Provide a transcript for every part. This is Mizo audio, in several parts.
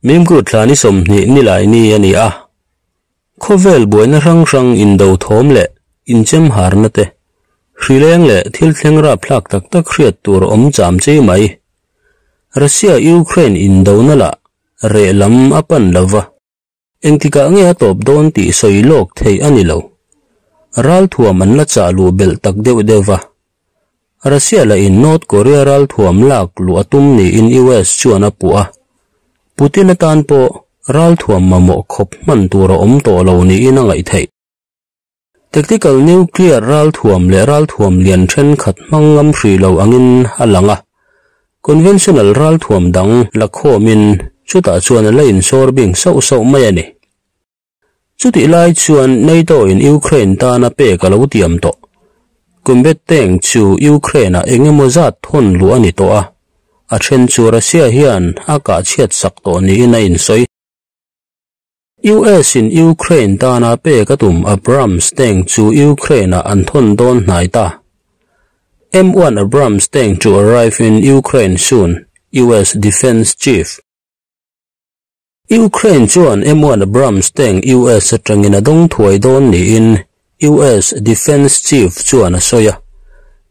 Mimkut thla ni 20 nilai ni a ni a. Khawvel buaina hrang hrang indo thawm leh inchem harna te, hrileng leh thil thleng rapthlak tak tak hriat tur awm cham chi mai. Russia Ukraine indona lah reh lam a pan lova. Engtikah nge a tawp dawn tih sawi lawk theih a ni lo. Ralthuam an la chah luh belh tak deuh deuh va. Russia lahin North Korea ralthuam lak luh a tum niin US chuan a puh a. Putin atan pawh ralthuam mamawh khawp hman tur a awm tawh lo niin a ngaih theih. Tactical nuclear ralthuam leh ralthuam lian thenkhat hmang ngam hrih lo angin a lang a. Conventional ralthuam dang la khawmin chutah chuan a la insawr bing sauh sauh mai a ni. Chutih lai chuan NATO in Ukraine tana pek a lo tiam tawh. Combat tank chu Ukraine ah eng emaw zat thawn luh a ni tawh a, a then chu Russia hian a kah chhiat sak tawh niin a insawi. US in Ukraine tana pek a tum Abrams tank chu Ukraine ah an thawn dawn hnai ta. M1 Abrams tank to arrive in Ukraine soon, US Defense Chief. Ukraine chuan M1 Abrams tank US atangin a dawng thuai dawn niin US Defense Chief chuan a sawi a.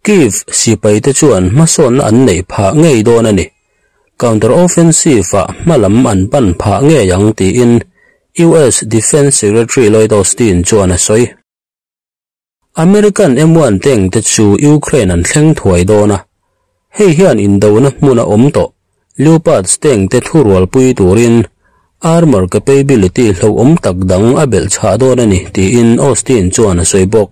Kyiv sipai te chuan hmasawnna an neih phah ngei dawn a ni. Counter offensive ah hmalam an pan phah ngei ang tiin US Defense Secretary Lloyd Austin chuan a sawi. American M1 tank te chu Ukraine an thleng thuai dawn a. Hei hian indona hmun a awm tawh. Leopard tank te thurualpui turin armor capability hlauhawm tak dang a belh chhah dawn a ni tiin Austin chuan a sawi bawk.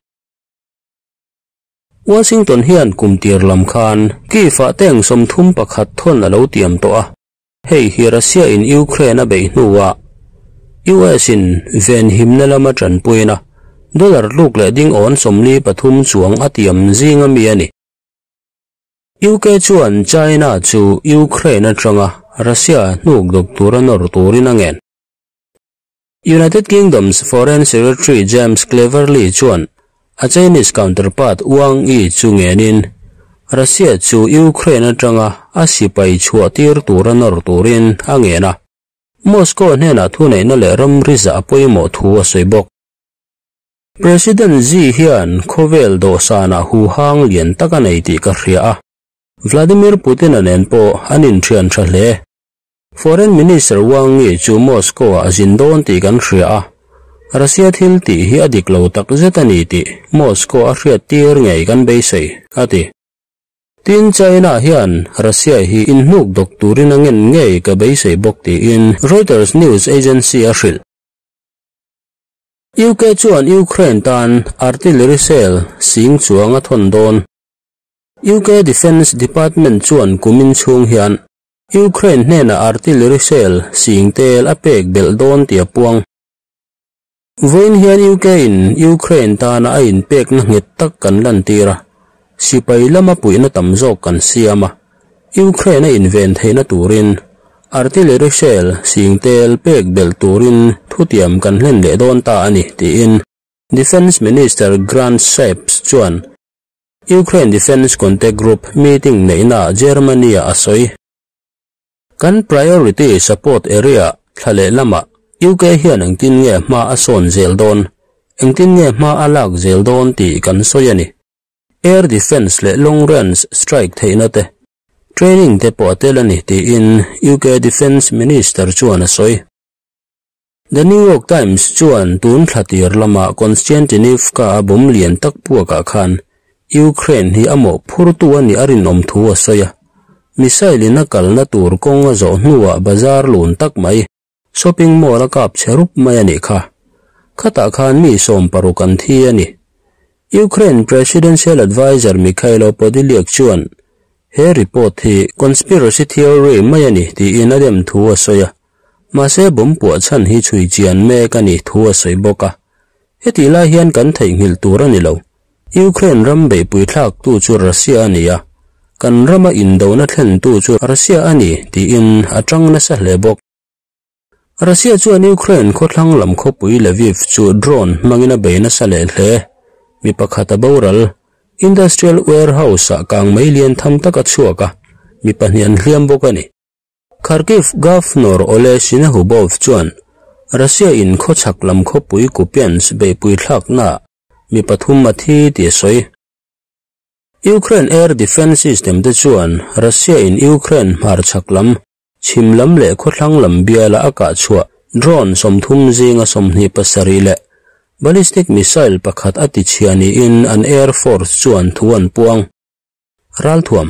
Washington hian kum tir lam khan Kyiv ah tank 31 thawn a lo tiam tawh a. Hei hi Russia in Ukraine a beih hnuah US in ven himna lama tanpuina dollar luk leh ding awn 43 chuang a tiam zinga mi a ni. UK chuan China chu Ukraine atanga Russia hnuk dawk tura nawr turin a ngen. United Kingdom's Foreign Secretary James Cleverly chuan a Chinese counterpart Wang Yi chu ngenin Russia chu Ukraine atanga a sipai chhuah tir tura nawr turin a ngen a. Moscow hnenah thuneihna leh ram riza a pawimawh thu a sawi bawk. President Xi hian khawvel dawhsanah hu hang lian tak a nei tih ka hria a. Vladimir Putin a nen pawh an inthian tha hle. Foreign Minister Wang Yi chu Moscow ah a zin dawn tih kan hria a. Russia thil tih hi a dik lo tak zet a ni tih Moscow a hriat tir ngei kan beisei, a ti. Tin China hian Russia hi inhnuk dawk turin a ngen ngei ka beisei bawk tiin Reuters news agency a hrilh. UK chuan Ukraine tan artillery shell sing chuang a thawn dawn. UK Defence Department chuan kumin chhung hian Ukraine hnenah artillery shell sing tel a pek belh dawn tih a puang. Vawiin hian UK in Ukraine tana a inpekna nghet tak kan lan tir a, sipai lama puihna tam zawk kan siam a, Ukraine a inven theihna turin artillery shell sing tel pek belh turin thutiam kan hlen leh dawn ta a ni tiin Defence Minister Grant Shapps chuan Ukraine Defence Contact Group meeting neihna Germany ah a sawi. Kan priority support area thla leh lamah UK hian engtin nge hma a sawn zel dawn, engtin nge hma a lak zel dawn tih kan sawi a ni. Air defence leh long range strike theihna te, training te pawh a tel a ni tiin UK Defence Minister chuan a sawi. The New York Times chuan tun thla tir lama Konstantinivka a bomb lian tak puakah khan Ukraine hi a mawhphurtu a nih a rinawm thu a sawi a. Missile in a kalna tur kawng a zawh hnuah bazar lun tak mai, shopping mall a kap che rup mai a nih kha. Khatah khan mi 60 an thi a ni. Ukraine Presidential Advisor Mikhailo Podolyak chuan he report hi conspiracy theory mai a ni tiin a dem thu a sawi a. Mahse bomb puah chhan hi chhui chian mek a ni thu a sawi bawk a. Heti lai hian kan theihnghilh tur a ni lo. Ukraine ram beihpui thlak tu chu Russia a ni a. Kan rama indona thlen tu chu Russia a ni tiin a tang nasa hle bawk. Russia chuan Ukraine khawthlang lam khawpui Lviv chu drone hmangin a bei nasa leh hle. Mi pakhat a boral, industrial warehouse ah kang mai lian tham tak a chhuak a, mi pahnih an hliam bawk a ni. Kharkiv Governor Oleh Synehubov chuan Russia in khawchhak lam khawpui Kupiansk beihpui thlaknaah mi pathum a thi tih a sawi. Ukraine air defence system te chuan Russia in Ukraine hmarchhak lam, chhim lam leh khawthlang lam biala a kah chhuah drone 30 zinga 27 leh ballistic missile pakhat a tichhia niin an air force chuan thu an puang. Ralthuam.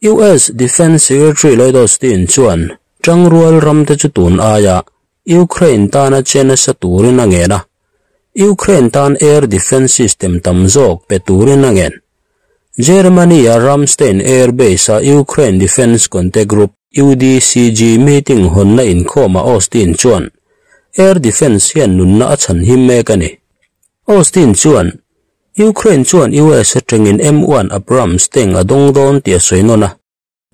US Defence Secretary Lloyd Austin chuan tangrual ramte chu tun aia Ukraine tana che nasa turin a ngen a, Ukraine tan air defence system tam zawk pe turin a ngen. Germany-a Ramstein Air Base-a Ukraine Defence Contact Group, UDCG, meeting hawnna inkhawmah Austin chuan air defence hian nunna a chhan him mek a ni. Austin chuan Ukraine chuan US atangin M1 Abrams tank a dawng dawn tih a sawi nawn a.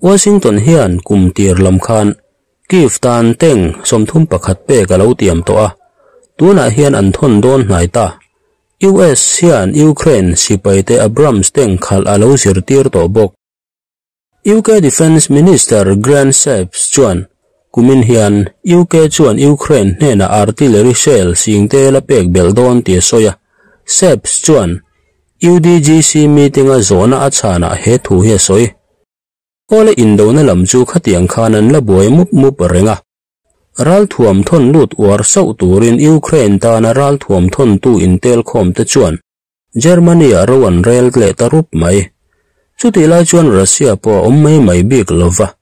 Washington hian kum tir lam khan Kyiv tan tank 31 pek a lo tiam tawh a, tunah hian an thawn dawn hnai ta. US hian Ukraine sipaite Abrams tank khalh a lo zirtir tawh bawk. UK Defence Minister Grant Shapps chuan kumin hian UK chuan Ukraine hnenah artillery shell singte la pek belh dawn tih a sawi a. Shapps chuan UDGC meeting-a zawhna a chhanah he thu hi a sawi. Awle indona lam chu khatiang khan an la buai mup mup reng a. Ralthuam thawn lut uar sauh turin Ukraine tana ralthuam thawntu intelkhawm te chuan Germany-ah ro an rel leh ta rup mai. Chutih lai chuan Russia pawh a awm mai mai bik lo va.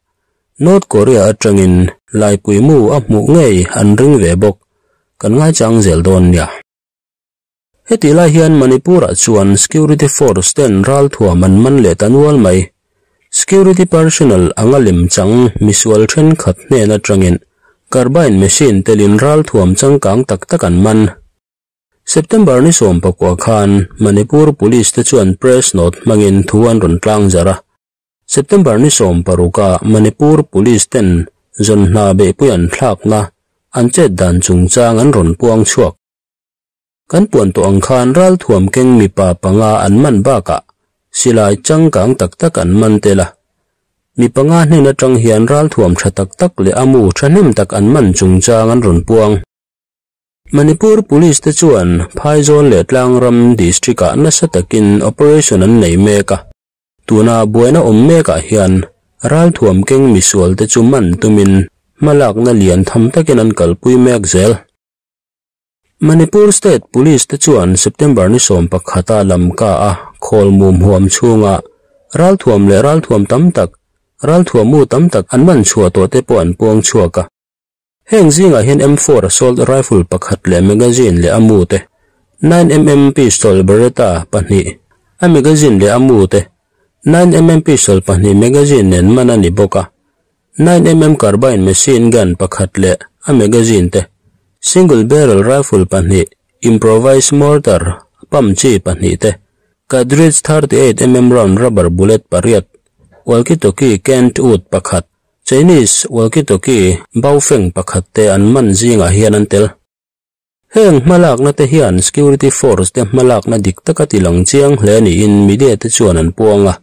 North Korea atangin laipui mu a hmuh ngei an ring ve bawk. Kan ngaichang zel dawn nia. Hetih lai hian Manipur-ah chuan Security Force ten ralthuam an man leh ta nual mai. Security personnel anga lem chang misual thenkhat hnen atangin carbine machine telin ralthuam changkang tak tak an man. September ni 19 khan Manipur Police te chuan press note hmangin thu an rawn tlang zar a. September ni 16-ah Manipur Police ten zawn hna beihpui an thlakna an chet dan chungchang an rawn puang chhuak. Kan puan tawh ang khan ralthuam keng mipa panga an man bakah silai changkang tak tak an man tel a. Mi panga hnen atang hian ralthuam tha tak tak leh a mu thahnem tak an man chungchang an rawn puang. Manipur Police te chuan Phaizawl leh Tlangram District-ah nasa takin operation an nei mek a. Tuna buaina awm mekah hian ralthuam keng misual te chu man tumin hmalakna lian tham takin an kalpui mek zel. Manipur State Police te chuan September ni 11-a Lamka a khawl mum huam chhunga ralthuam leh ralthuam tam tak, ralthuam mu tam tak an man chhuah tawh te pawh an puang chhuak a. Heng zingah hian M4 assault rifle pakhat leh magazine leh a mu te, 9mm pistol Beretta pahnih, a magazine leh a mu te, 9mm pistol pahnih magazine nen man a ni bawk a. 9mm carbine machine gun pakhat leh a magazine te, single barrel rifle pahnih, improvised mortar pump chi pahnih te, cartridge 38mm round rubber bullet pariat, walkie-talkie Kentwood pakhat, Chinese walkie-talkie Baofeng pakhat te an man zingah hian an tel. Heng hmalakna te hian security force te hmalakna dik taka tilang chiang hle niin media te chuan an puang a.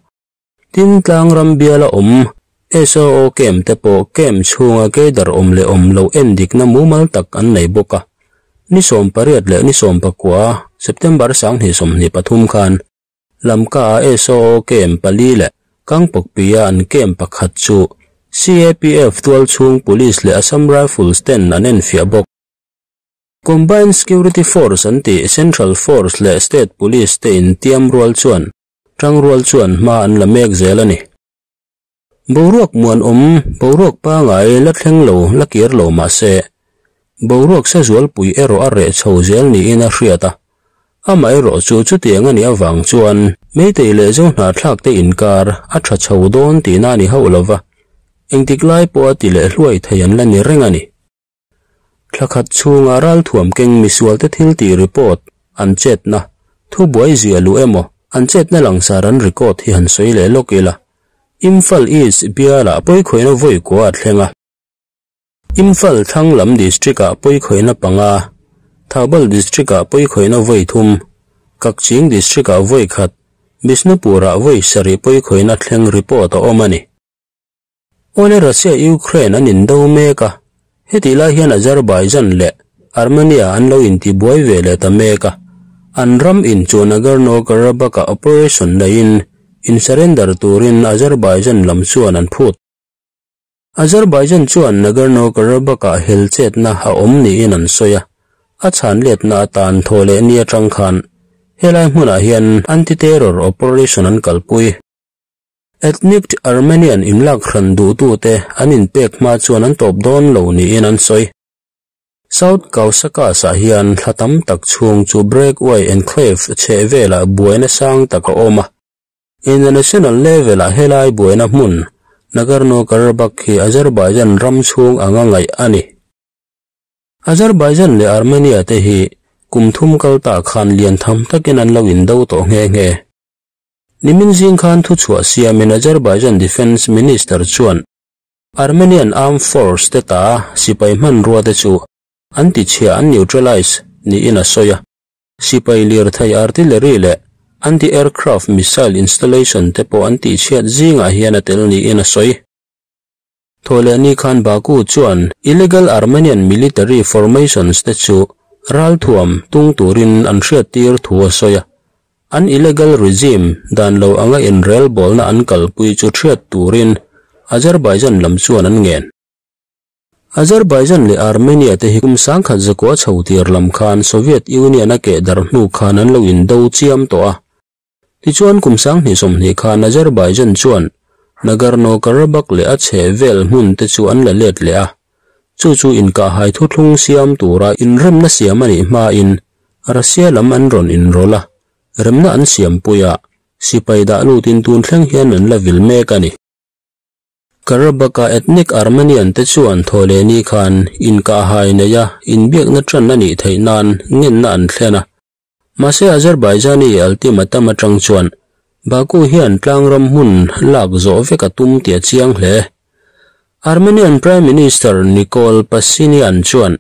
Tin tlangram biala awm SOO kem te pawh kem chhunga keidar awm leh awm lo en dikna mumal tak an nei bawk a. Ni 18 leh ni 19 September 2023 khan Lamka a SOO kem pali leh Kangpokpia an kem pakhat chu CAPF tual chhung Police leh Assam Rifles ten an en fiah bawk. Combined Security Force an ti Central Force leh State Police te in tiam rual chuan tang rual chuan hma an la mek zel a ni. Boruak muan awm, boruak pangai la thleng lo la kir lo mah se. Boruak sa zual pui erawh a reh chho zel niin a hriat a. Amah erawh chu chutiang a nih avang chuan Meitei leh zo hna thlak te inkar a tha chho dawn tihna a ni hauh lova. Engtik lai pawh a ti leh hluai thei an la ni reng a ni. Thlakhat chhunga ralthuam keng misual te thil tih report an chetna, thu buai zia luh emaw an chetna langsar an record hi han sawi leh lawk ila. Imphal East bialah pawikhawiina vawi kua a thleng a. Imphal thlang lam district-ah pawikhawiina panga, Thoubal district-ah pawikhawiina vawi thum, Kakching district-ah vawi khat, Bishnupur-ah vawi sarih pawikhawiina thleng report a awm a ni. Awle Russia Ukraine an indo mek a, hetih lai hian Azerbaijan leh Armenia an lo intibuai ve leh ta mek a, an ram in chu Nagorno-Karabakh-ah operation neiin in surrender turin Azerbaijan lam chuan an phut. Azerbaijan chuan Nagorno-Karabakh-ah hel chetna a awm niin an sawi a, a chhan letna atan thaw leh ni atang khan helai hmunah hian anti-terror operation an kalpui. Ethnic Armenian inlak hran duhtute an inpek hma chuan an tawp dawn lo niin an sawi. South Caucasus-ah hian thla tam tak chhung chu breakaway enclave chhehvelah buaina sang tak a awm a. International level-ah helai buaina hmun, Nagorno-Karabakh hi Azerbaijan ram chhung anga ngaih a ni. Azerbaijan leh Armenia te hi kum thum kal ta khan lian tham takin an lo indo tawh nghe nghe. Nimin zing khan thuchhuah siamin Azerbaijan Defence Minister chuan Armenian Armed Force te ta sipai hmanrua te chu an tichhia an neutralize niin a sawi a. Sipai lirthei artillery leh anti-aircraft missile installation te pawh an tihchhiat zingah hian a tel niin a sawi. Thawhlehni khan Baku chuan illegal Armenian military formations te chu ralthuam tung turin an hriattir thu a sawi a. An illegal regime dan lo anga inrelbawlna an kalpui chu hriat turin Azerbaijan lam chuan an ngen. Azerbaijan leh Armenia te hi kum 1900 chho tir lam khan Soviet Union a keh dar hnu khan an lo indo chiam tawh a. Tichuan kum 2020 khan Azerbaijan chuan Nagorno-Karabakh leh a chhehvel hmun te chu an la let leh a. Chu chu inkahhai thuthlung siam tura inremna siam anih hmain Russia lam an rawn inrawlh a, remna an siam pui a, sipai dah lutin tun thleng hian an la vil mek a ni. Karabakh-a ethnic Armenian te chuan thawhlehni khan inkahhai nei a inbiakna ṭan a nih theih nan ngenna an thlen a. Mahse Azerbaijani ultimatum atang chuan Baku hian tlangram hmun lak zawh vek a tum tih a chiang hle. Armenian Prime Minister Nikol Pashinyan chuan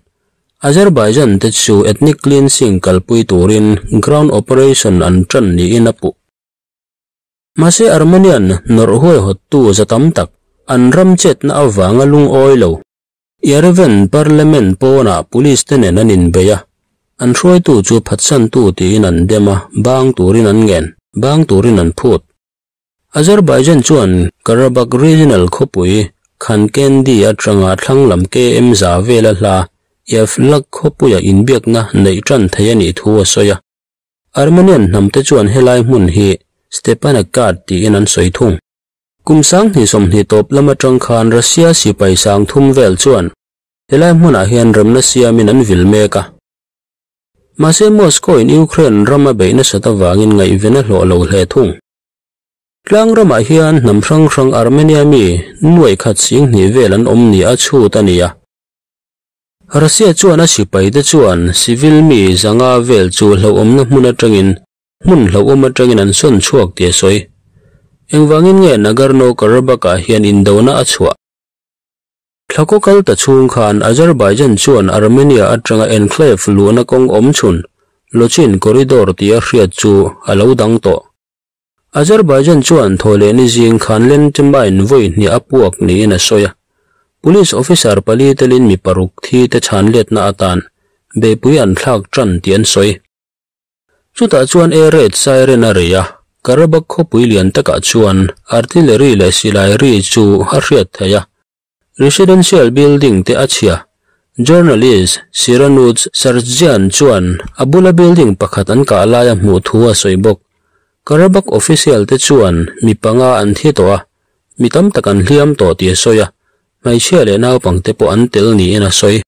Azerbaijan te chu ethnic cleansing kalpui turin ground operation an ṭan niin a puh. Mahse Armenian nawrh huaihawttu za tam tak an ram chetna avanga lungawi lo. Yerevan Parliament pawnah police te nen an inbei a, an hruaitu chu phatsantu tiin an dem a, bang turin an ngen, bang turin an phut. Azerbaijan chuan Karabakh Regional khawpui Khankendi atanga thlang lam km za vela hla Yevlakh khawpuia inbiakna neih ṭan thei a nih thu a sawi a. Armenian hnam te chuan helai hmun hi Stepanakert tiin an sawi thung. Kum 2020 tawp lam atang khan Russia sipai 30,000 vel chuan helai hmunah hian remna siamin an vil mek a. Mahse Moscow in Ukraine rama beihna sat awangin ngaihven a hlawh lo hle thung. Tlang ramah hian hnam hrang hrang Armenia mi nuai khat 20,000 vel an awm ni a chhut a ni a. Russia chuan a sipai te chuan civil mi 500 vel chu hlauhawmna hmun atangin hmun hlauhawm atangin an sawn chhuak tih a sawi. Engvangin nge Nagorno-Karabakh-ah hian indona a chhuah. Thlakaw kal ta chhung khan Azerbaijan chuan Armenia atanga enclave luhna kawng awm chhun Lochin corridor tih a hriat chu a lo dang tawh. Azerbaijan chuan thawhlehni zing khan landmine vawi hnih a puak niin a sawi a. Police officer pali telin mi paruk thi te chhan letna atan beipui an thlak ṭan tih an sawi. Chutah chuan air raid siren a rei a, Karabakh khawpui lian takah chuan artillery leh silai ri chu a hriat thei a. Residential building te a chhia. Journalist Siranuj Sargsyan chuan a bula building pakhat an kah laia hmuh thu a sawi bawk. Karabakh official te chuan mi panga an thi tawh a, mi tam tak an hliam tawh tih a sawi a, hmeichhia leh naupang te pawh an tel niin a sawi.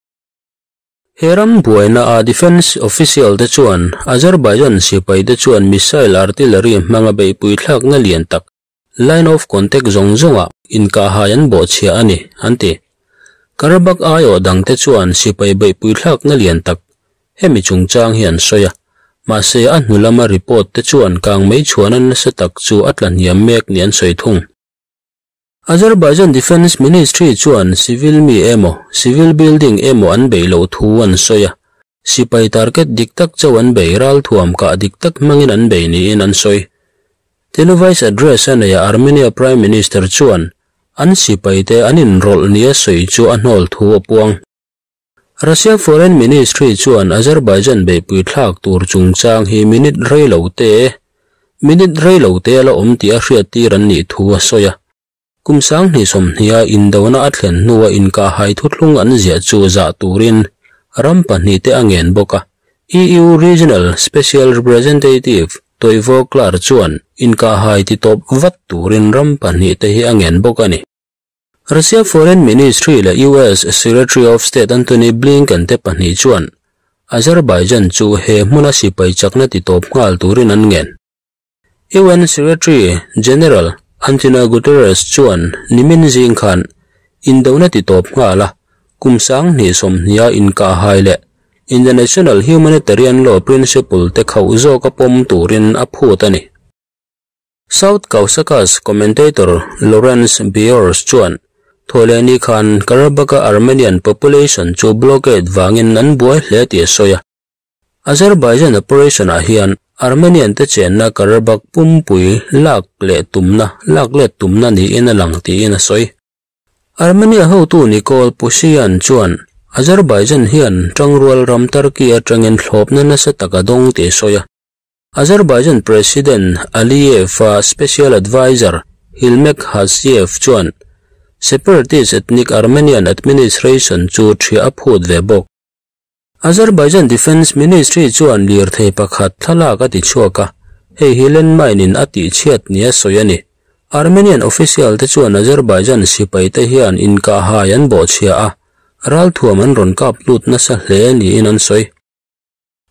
He ram buaina a defense official te chuan Azerbaijan sipai te chuan missile artillery hmanga beihpui thlakna lian tak line of contact zawng zawnga inkahhai an bawhchhia a ni, an ti. Karabakh aiawh dang te chuan sipai beihpui thlakna lian tak hemi chungchang hi an sawi a. Mahse a hnu lama report te chuan kang mei chhuan an nasa tak chu a tla hniam mek ni an sawi thung. Azerbaijan Defense Ministry chuan civil mi emaw, civil building emaw an bei lo thu an sawi a. Sipai target dik tak chaw an bei ralthuam kah dik tak hmangin an bei niin an sawi. Televised address a neia Armenia Prime Minister chuan an sipaite an inrawlh nia sawi chu a hnawl thu a puang. Russia Foreign Ministry chuan Azerbaijan beihpui thlak tur chungchang hi minute rei lo te minute rei lo te a la awm tih a hriattir an nih thu a sawi a. Kum 2020a indona a thlen hnua inkahhai thuthlung an ziah chu zah turin ram pahnihte a ngen bawk a. EU Regional Special Representative Toivo Klaar chuan inkahhai titawp vat turin ram pahnihte hi a ngen bawk a ni. Russia Foreign Ministry leh US Secretary of State Antony Blinken te pahnih chuan Azerbaijan chu he hmuna sipai chakna titawp nghal turin an ngen. UN Secretary General Antonio Guterres chuan nimin zing khan indona titawp nghal a, kum 2020a inkahhai leh International Humanitarian Law principle te khauh zawka pawm turin a phut a ni. South Caucasus commentator Lawrence Biors chuan Thawhlehni khan Karabakh-a Armenian population chu blockade vangin an buai hle tih a sawi a. Azerbaijan operation-ah hian Armenian te chenna Karabakh pumpui lak leh tumna lak let tumna niin a lang tiin a sawi. Armenia hotu Nikol Pashinyan chuan Azerbaijan hian tangrual ram Turkey atangin thlawpna nasa tak a dawng tih a sawi a. Azerbaijan President Aliyev-a Special Advisor Hilmek Hajiyev chuan Separatist Ethnic Armenian Administration chu ṭhiah a phut ve bawk. Azerbaijan Defence Ministry chuan lirthei pakhat thlalak a ti chhuak a, hei hi landmine-in a tihchhiat nia sawi a ni. Armenian official te chuan Azerbaijan sipaite hian inkahhai an bawhchhia a, ralthuam an rawn kap lut nasa hle niin an sawi.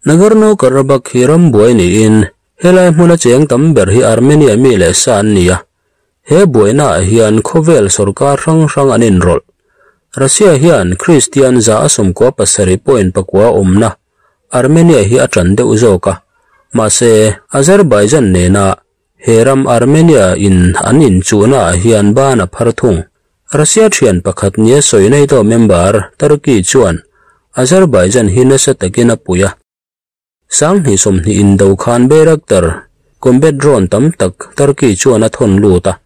Nagorno-Karabakh hi ram buai niin helai hmuna cheng tam ber hi Armenia mi leh sa an ni a. He buainaah hian khawvel sorkar hrang hrang an inrawlh. Russia hian Kristian 97 point pakua awmna Armenia hi a ṭan deuh zawk a. Mahse, Azerbaijan nena he ram Armenia in an inchuhnaah hian ban a phar thung. Russia ṭhian pakhat nia sawi NATO member Turkey chuan Azerbaijan hi nasa takin a pui a. 2020 indo khan Bayraktar combat drone tam tak Turkey chuan a thawn lut a.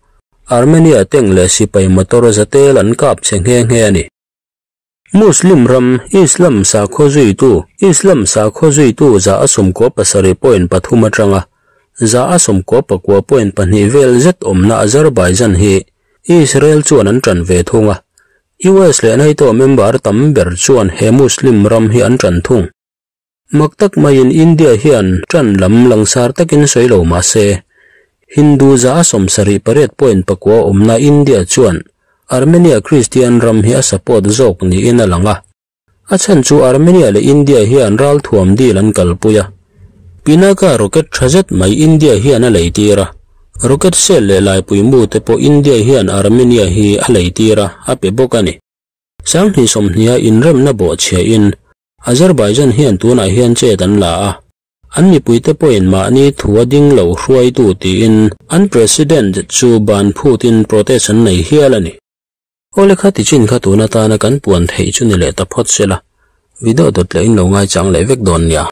Armenia tank leh sipai motor zatel an kap che nghe nghe a ni. Muslim ram Islam sakhaw zuitu Islam sakhaw zuitu 97 point pathum atanga 99 point pahnih vel zet awmna Azerbaijan hi Israel chuan an ṭan ve thung a. US leh NATO member tam ber chuan he Muslim ram hi an ṭan thung. Mak tak maiin India hian ṭan lam langsar takin sawi lo mah se, Hindu 78 point pakua awmna India chuan Armenia Christian ram hi a support zawk niin a lang a. A chhan chu Armenia leh India hian ralthuam deal an kalpui a. Pinaka rocket ṭha zet mai India hian a leitir a. Rocket shell leh laipui mu te pawh India hian Armenia hi a leitir a, a pe bawk a ni. 2020a inremna bawhchhia in Azerbaijan hian tunah hian chet an la a. An mipuite pawhin mahni thu a ding lo hruaitu tiin an president chu ban phutin protest an nei hial a ni. Awle kha tichin kha tun atana kan puan theih chu ni leh ta phawt sela. Video dawt leh in lo ngai chang leh vek dawn nia.